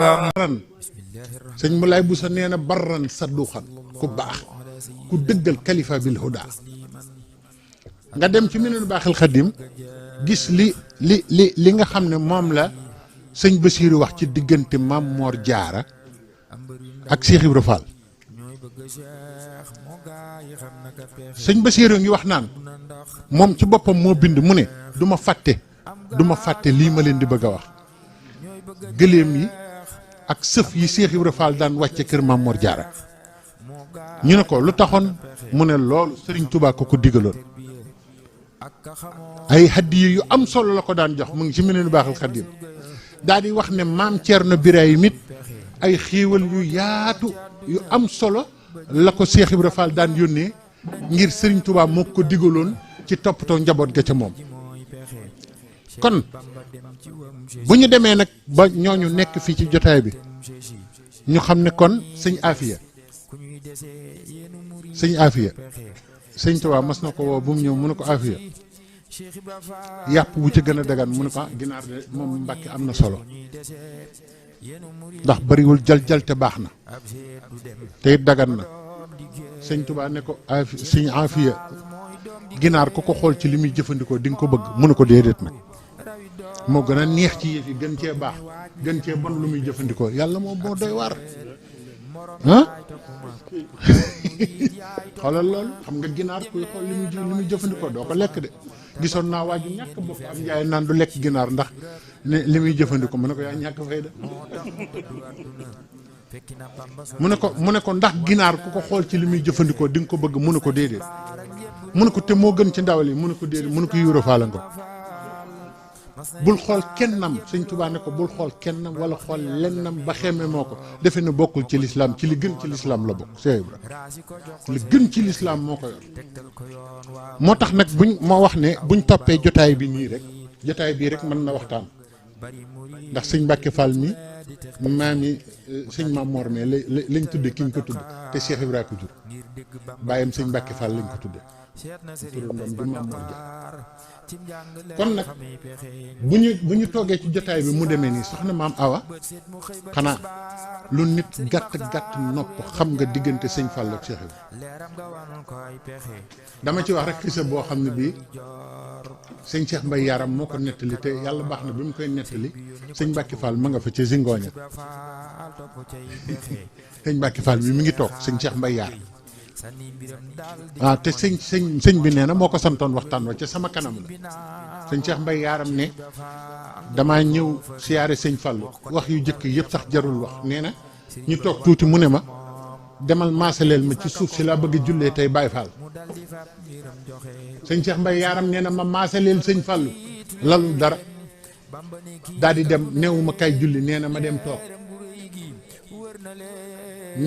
barran sëñ Moulay Bousso nee na barran sadduxan ku baax ku dëggal kalifa bil huda nga dem ci Minanu Baaxil Xadim gis li nga xam ne moom la sëñ Basiiru wax ci diggante Maam Moor Jaara ak Cheikh Ibra Fall sëñ Basiiru ngi wax naan moom ci boppam moo bind mu ne du ma fàtte lii ma leen di bëgg a wax gëléem yi ak sëf yi Cheikh Ibra Fall daan wàcce kër Maam Moor Jaara ñu ne ko lu taxoon mu ne loolu Sëriñ Tuubaa ko digaloon ay hadiya yu am solo la ko daan jox mu ngi ci Minanu Baaxil Xadim daal di wax ne maam Ceerno Birahim it ay xéewal yu yaatu yu am solo la ko Cheikh Ibra Fall daan yónnee ngir Sëriñ Tuubaa moo ko digaloon ci toppatoo njaboot ga ca moom kon bu ñu demee nag ba ñooñu nekk fii ci jotaay bi ñu xam ne kon sëñ Afiya sëñ Tuubaa mas na ko woo bu mu ñëw mu ne ko Afiya yàpp bu ci gën a dagan mu ne ko ginaar de moom Mbàkke am na solo ndax bariwul jal te baax na te it dagan na sëñ Tuubaa ne ko sëñ Afiya ginaar ku ko xool ci li muy jëfandikoo di nga ko bëgg mu ne ko déedéet nag moo gën a neex ci yëf yi gën cee baax gën cee bon lu muy jëfandikoo yàlla moom moo doy waar ah xoolal loolu xam nga ginaar kuy xool li muy jëfandikoo doo ko lekk de gisoon naa waaju ñàkk bopp am njaay naan du lekk ginaar ndax ne li muy jëfandikoo mu ne ko yaa ñàkk fay de mu ne ko ndax ginaar ku ko xool ci li muy jëfandikoo di nga ko bëgg mu ne ko déedéet mu ne ko te moo gën ci ndawal yi mu ne ko déedéet mu ne ko Ibra Faal nga bul xool kennam sëñ Tuubaa ne ko bul xool kennam wala xool lennam ba xeme moo ko defe ne bokkul ci lislaam ci li gën ci lislaam la bokk Cheikh Ibra li gën ci lislaam moo ko yor moo tax nag moo wax ne buñ toppee jotaay bi nii rek jotaay bii rek mën na waxtaan ndax sëñ Mbàkke Fall mi maami sëñ Maam Moor mi lañ tudde ki ñu ko tudd te Cheikh Ibra ko jur bàyyam sëñ Mbàkke Fall lañ ko tudde turandoom di Maam Moor Jaar kon nag bu ñu toogee ci jotaay bi mu demee nii soxna Maam Awa xanaa lu nit gàtt nopp xam nga diggante sëñ Fall ak Cheikh Ibra dama ci wax rek xisa boo xam ne bii sëñ Cheikh Mbay Yaram moo ko nettali te yàlla baax na bi mu koy nettali sëñ Mbàkke Fall ma nga fa ci Zingooña sëñ Mbàkke Fall mi ngi toog sëñ Cheikh Mbay Yaram waaw te sëñ bi nee na moo ko santoon waxtaan wa ca sama kanam la sëñ Cheikh Mbay Yaram ne damaa ñëw siyaare sëñ Fallu wax yu jëkk yëpp sax jarul wax nee na ñu toog tuuti mu ne ma demal maasaleel ma ci suuf si laa bëgg a jullee tey Baay Fall sëñ Cheikh Mbay Yaram nee na ma maasaleel sëñ Fallu lalu dara daal di dem neewuma kay julli nee na ma dem toog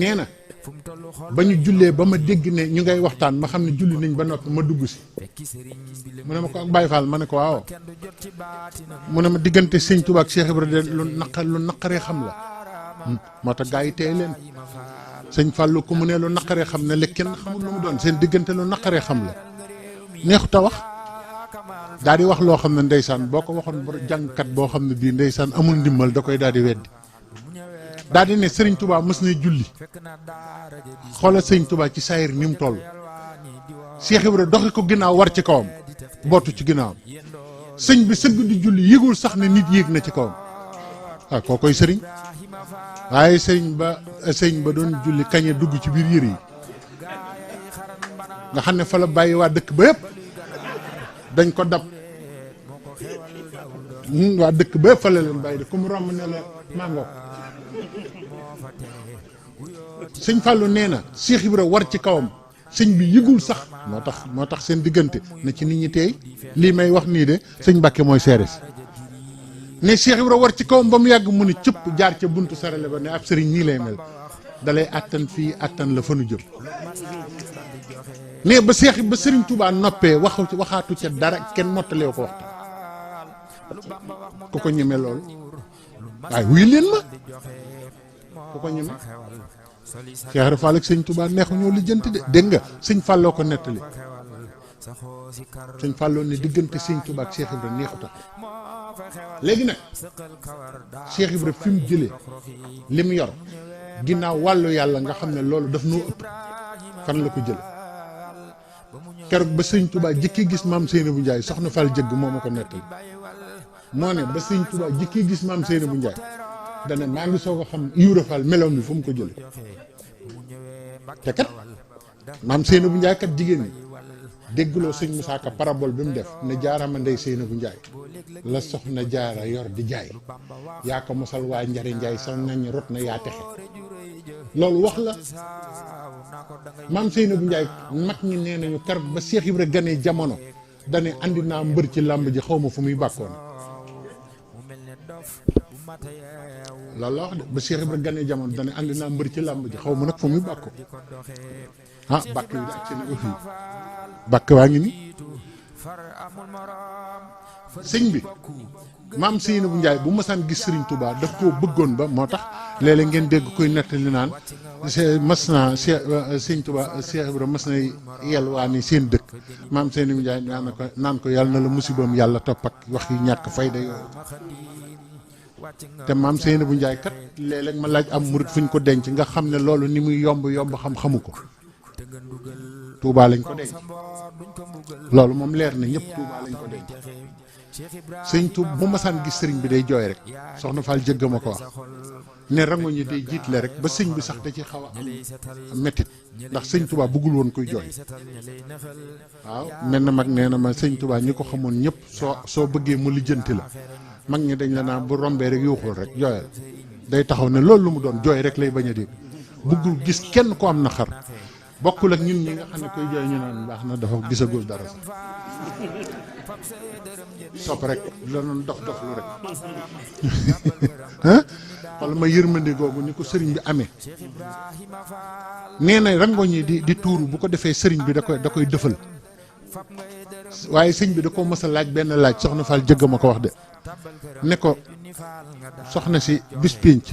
nee na ba ñu jullee ba ma dégg ne ñu ngay waxtaan ma xam ne julli nañ ba noppi ma dugg si mu ne ma ko ak Baye Fall ma ne ko waaw mu ne ma diggante sëñ Tuubaa ak Cheikh Ibra de lu naqaree xam la moo tax gaa yi teey leen sëñ Fallu ku mu ne lu naqaree xam ne léegi kenn xamul lu mu doon seen diggante lu naqaree xam la neexut a wax daal di wax loo xam ne ndeysaan boo ko waxoon jàngkat boo xam ne bii ndeysaan amul ndimmal da koy daal di weddi daal di ne Sëriñ Tuubaa mës na julli xoolal Sëriñ Tuubaa ci saayir ni mu toll Cheikh Ibra doxi ko ginnaaw war ci kawam bootu ci ginnaawam sëñ bi sëgg di julli yëgul sax ne nit yéeg na ci kawam ah koo koy sëriñ waaye sëriñ ba doon julli kañe dugg ci biir yëre yi nga xam ne fa la bàyyi waa dëkk ba yëpp dañ ko dab waa dëkk ba yëpp fa la leen bàyyi de ku mu romb ne la màngoo sëñ Fallou nee na Cheikh Ibra war ci kawam sëñ bi yëgul sax moo tax seen diggante na ci nit ñi teey lii may wax nii de sëñ Mbàkke mooy seere si ne Cheikh Ibra war ci kawam ba mu yàgg mu ne cëpp jaar ca buntu sarale ba ne ab sëriñ nii lay mel dalay àttan fii àttan la fa nu jëm ne ba sëriñ Touba noppee waxaatu ca dara kenn mottaleew ko waxtaan ku ko ñeme loolu waaye wuy leen ma ku ko ñeme Cheikh Ibra Fall ak sëñ Touba neexu ñoo lijjanti de dégg nga sëñ Falloo ko nettali sëñ Falloo ne diggante sëñ Touba ak Cheikh Ibra neexuta léegi nag Cheikh Ibra fi mu jëlee li mu yor ginnaaw wàllu yàlla nga xam ne loolu daf noo ëpp fan la ko jële keroog ba sëñ Touba jëkki gis maam Seynabou Ndiaye soxna Fall jëgg moo ma ko nettali moo ne ba sëñ Touba jëkki gis maam Seynabou Ndiaye dana maa ngi soog a xam Ibra Fall meloom bi fu mu ko jële te kat maam Seynabou Ndiaye kat jigéen ñi déggloo sëñ Moussa Ka parabole bi mu def ne jaarama ndey Seynabou Ndiaye la soxna jaara yor di jaay yaa ko mosal waa njari Ndiaye sax nañ rot na yaa texe loolu wax la maam Seynabou Ndiaye mag ñi nee nañu keroog ba Cheikh Ibra ganee jamono dane andi naa mbër ci làmb ji xaw ma fu muy bàkkoon loolu la wax de ba Cheikh Ibra ganee jamono dane andi naa mbër ci làmb ji xaw ma nag fu muy bàkkoo ah bàkk yi da ak seen aussi bàkk waa ngi ni sëñ bi maam Seynabou Ndiaye bu masaan gis Serigne Touba daf koo bëggoon ba moo tax léeg-léeg ngeen dégg koy nettali naan mas naa sëñ Touba Cheikh Ibra mas na yel waa ni seen dëkk maam Seynabou Ndiaye naan ko yàlla na la musibam yàlla topp ak wax yu ñàkk fayda yooyu te maam Seynabou Ndiaye kat léeg-léeg ma laaj am murit fu ñu ko denc nga xam ne loolu ni muy yomb xam-xamu ko Touba lañ ko denc loolu moom leer na ñëpp Touba lañ ko denc sëñ Touba bu masaan gis sëriñ bi day jooy rek soxna Fall jëgg ma ko wax ne rango ñi day jiitle rek ba sëñ bi sax da ci xaw a am mettit ndax sëñ Touba bëggul woon koy jooy waaw mel na mag nee na ma sëñ Touba ñi ko xamoon ñëpp soo bëggee mu lijjanti la mag ñi dañ la naan bu rombee rek yuuxul rek jooyal day taxaw ne loolu lu mu doon jooy rek lay bañ a dégg bëggul gis kenn ko am na xar bokkul ak ñun ñi nga xam ne koy jooy ñu naan baax na dafa gisagul dara sax sopp rek la doon dof lu rek ah xool ma yërmande googu ni ko sëriñ bi amee nee na rangoñ yi di tuuru bu ko defee sëriñ bi da koy dëfal waaye sëñ bi da ko mës a laaj benn laaj soxna Fall jëgg ma ko wax de ne ko soxna si bis pénc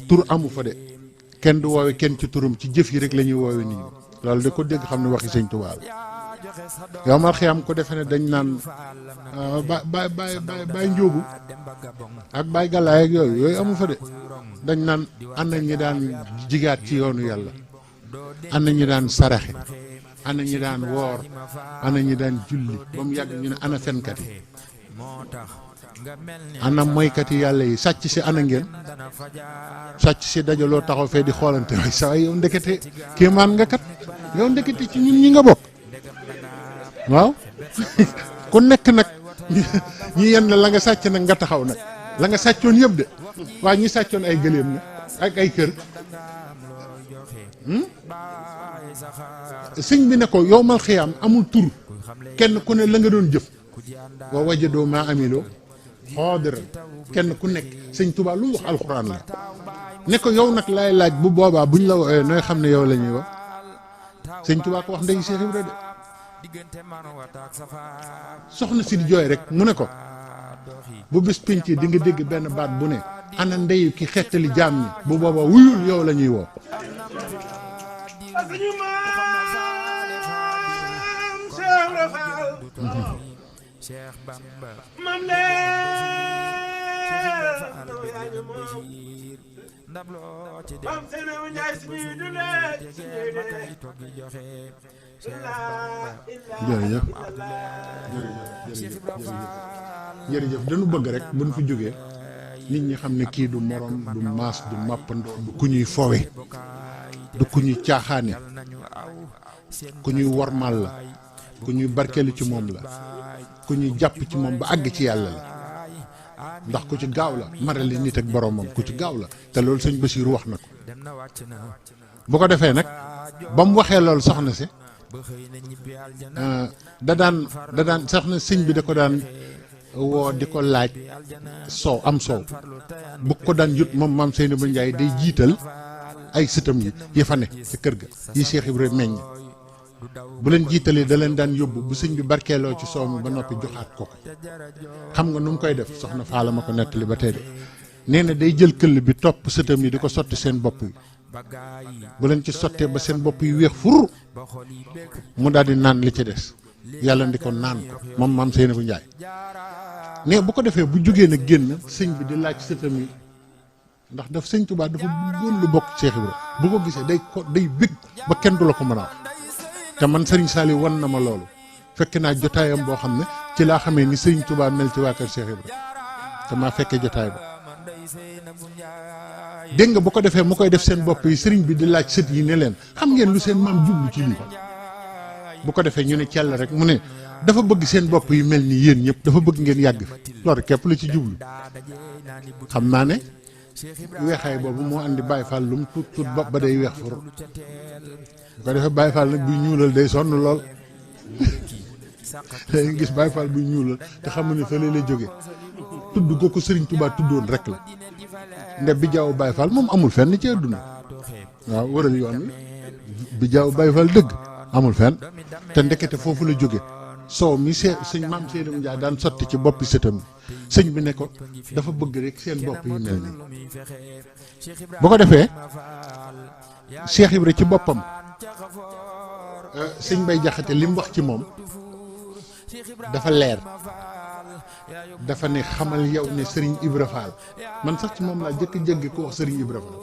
tur amu fa de kenn du woowe kenn ci turam ci jëf yi rek la ñuy woowe nit ñi loolu da ko dégg xam ne waxi sëñ Tuubaa la yow mal xiyam ko defe ne dañ naan baay njóobu ak baay galaay ak yooyu amu fa de dañ naan ana ñi daan jigaat ci yoonu yàlla ana ñi daan saraxe ana ñi daan woor ana ñi daan julli ba mu yàgg ñu ne ana fenkat yi ana moykat yi yàlla yi sàcc si ana ngeen sàcc si dajaloo taxaw fee di xoolante waaye saa yow ndekete kéemaan nga kat yow ndekete ci ñun ñi nga bokk waaw ku nekk nag ñi yenn la nga sàcc nag nga taxaw nag la nga sàccoon yëpp de waaye ñi sàccoon ay gëléem na ak ay kër sëñ bi ne ko yow mal xiyaam amul tur kenn ku ne la nga doon jëf wa wajadoo maa amiloo xoodira kenn ku nekk sëñ Tuubaa lu wax alxuraan la ne ko yow nag laay laaj bu boobaa buñ la woowee nooy xam ne yow la ñuy wax sëñ Tuubaa ko wax ndey Cheikh Ibra de soxna si di jooy rek mu ne ko bu bis pénc di nga dégg benn baat bu ne ana ndeyu ki xettali jaam ñi bu boobaa wuyul yow la ñuy woo Cheikh Bamba mam leen mam Seynabou Ndiaye suñuy dundee jërëjëf dañu bëgg rek buñ fi jógee nit ñi xam ne kii du morom du maas du màppandoo du ku ñuy fowe du ku ñuy caaxaane ku ñuy wormal la ku ñuy barkeelu ci moom la ku ñuy jàpp ci moom ba àgg ci yàlla la ndax ku ci gaaw la marali nit ak boromam ku ci gaaw la te loolu sëñ Basiiru wax na ko bu ko defee nag ba mu waxee loolu soxna si da daan soxna sëñ bi da ko daan woo di ko laaj soow am soow bu ko daan jut moom maam Seynabou Ndiaye day jiital ay sëtam yi fa ne ci kër ga yi Cheikh Ibrahima meññ bu leen jiitalee da leen daan yóbbu bu sëñ bi barkeeloo ci soow mi ba noppi joxaat ko xam nga nu mu koy def soxna Faala ma ko nettali ba tey de nee na day jël këll bi topp sëtam yi di ko sotti seen bopp yi bu leen ci sottee ba seen bopp yi weex fur mu daal di naan li ci des yàlla ndi ko naan ko moom maam Seynabou Ndiaye ne bu ko defee bu jógee nag génn sëñ bi di laaj sëtam yi ndax daf sëñ Tuubaa dafa bëggoon lu bokk Cheikh Ibra bu ko gisee day bég ba kenn du la ko mën a wax te man Serigne Saliou wan na ma loolu fekk naa jotaayam boo xam ne ci laa xamee ni sëñ Tuubaa mel ci waa kër Cheikh Ibra te maa fekkee jotaay ba dégg nga bu ko defee mu koy def seen bopp yi sëriñ bi di laaj sët yi ne leen xam ngeen lu seen maam jublu ci lii bu ko defee ñu ne cell rek mu ne dafa bëgg seen bopp yi mel ni yéen ñëpp dafa bëgg ngeen yàgg fi loolu képp lu ci jublu xam naa ne weexaay boobu moo andi Baye Fall lu mu tuut bopp ba day weex fur bu ko defee Baye Fall nag buy ñuulal day sonn lool day gis Baye Fall buy ñuulal te xamu ne fële lay jóge tudd ko ko Serigne Touba tuddoon rek la nde bi jaaw Baye Fall moom amul fenn ci àdduna waaw wëral yoon wi bi jaaw Baye Fall dëgg amul fenn te ndekete foofu la jóge soow mi sëñ maam Seydou Ndiaye daan sotti ci boppi sëtam sëñ bi ne ko dafa bëgg rek seen bopp yi mel nii bu ko defee Cheikh Ibra ci boppam sëñ Bay Jaxate li mu wax ci moom dafa leer dafa ne xamal yow ne Serigne Ibra Fall man sax ci moom laa jëkk ko wax Serigne Ibra Fall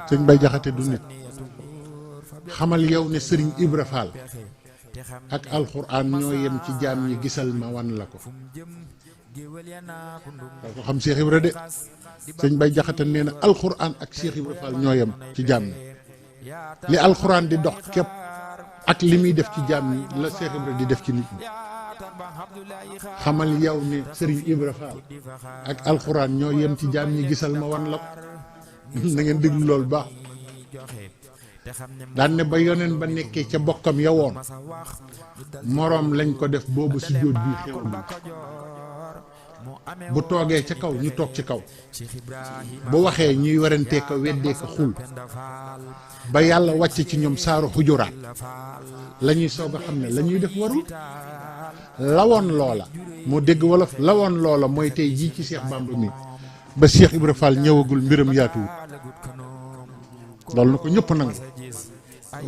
sëñ Bay Jaxate du nit xamal yow ne Serigne Ibra Fall ak alxuraan ñoo yem ci jaam ñi gisal ma wan la ko ko xam Cheikh Ibra de sëñ Bay Jaxate nee na alxuraan ak Cheikh Ibra Fall ñoo yem ci jaam ñi li alxuraan di dox képp ak li muy def ci jaam ñi la Cheikh Ibra di def ci nit ñi xamal yow ne Serigne Ibra Fall ak alxuraan ñoo yem ci jaam ñi gisal ma wan la ko na ngeen déglu loolu baax daan ne ba yoneen ba nekkee ca bokkam ya woon moroom lañ ko def boobu sujjóot bii xewul bu toogee ca kaw ñu toog ci kaw bu waxee ñuy werantee ko weddee ko xul ba yàlla wàcc ci ñoom saaru xujuraat la ñuy soog a xam ne la ñuy def warul lawoon loola moo dégg wolof lawoon loola mooy tey jii ci Cheikh Bamba mi ba Cheikh Ibra Fall ñëwagul mbiram yaatuwul loolu na ko ñëpp nangu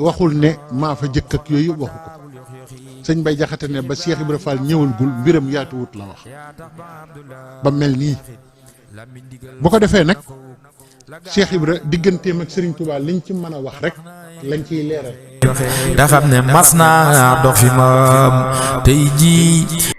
waxul ne maa fa jëkk ak yooyu waxu ko sëñ Bay Jaxate ne ba Cheikh Ibra Fall ñëwagul mbiram yaatuwut la wax ba mel nii bu ko defee nag Cheikh Ibra digganteem ak Serigne Touba liñ ci mën a wax rek lañ ciy leeral da xam ne mas naa dox fi moom tey jii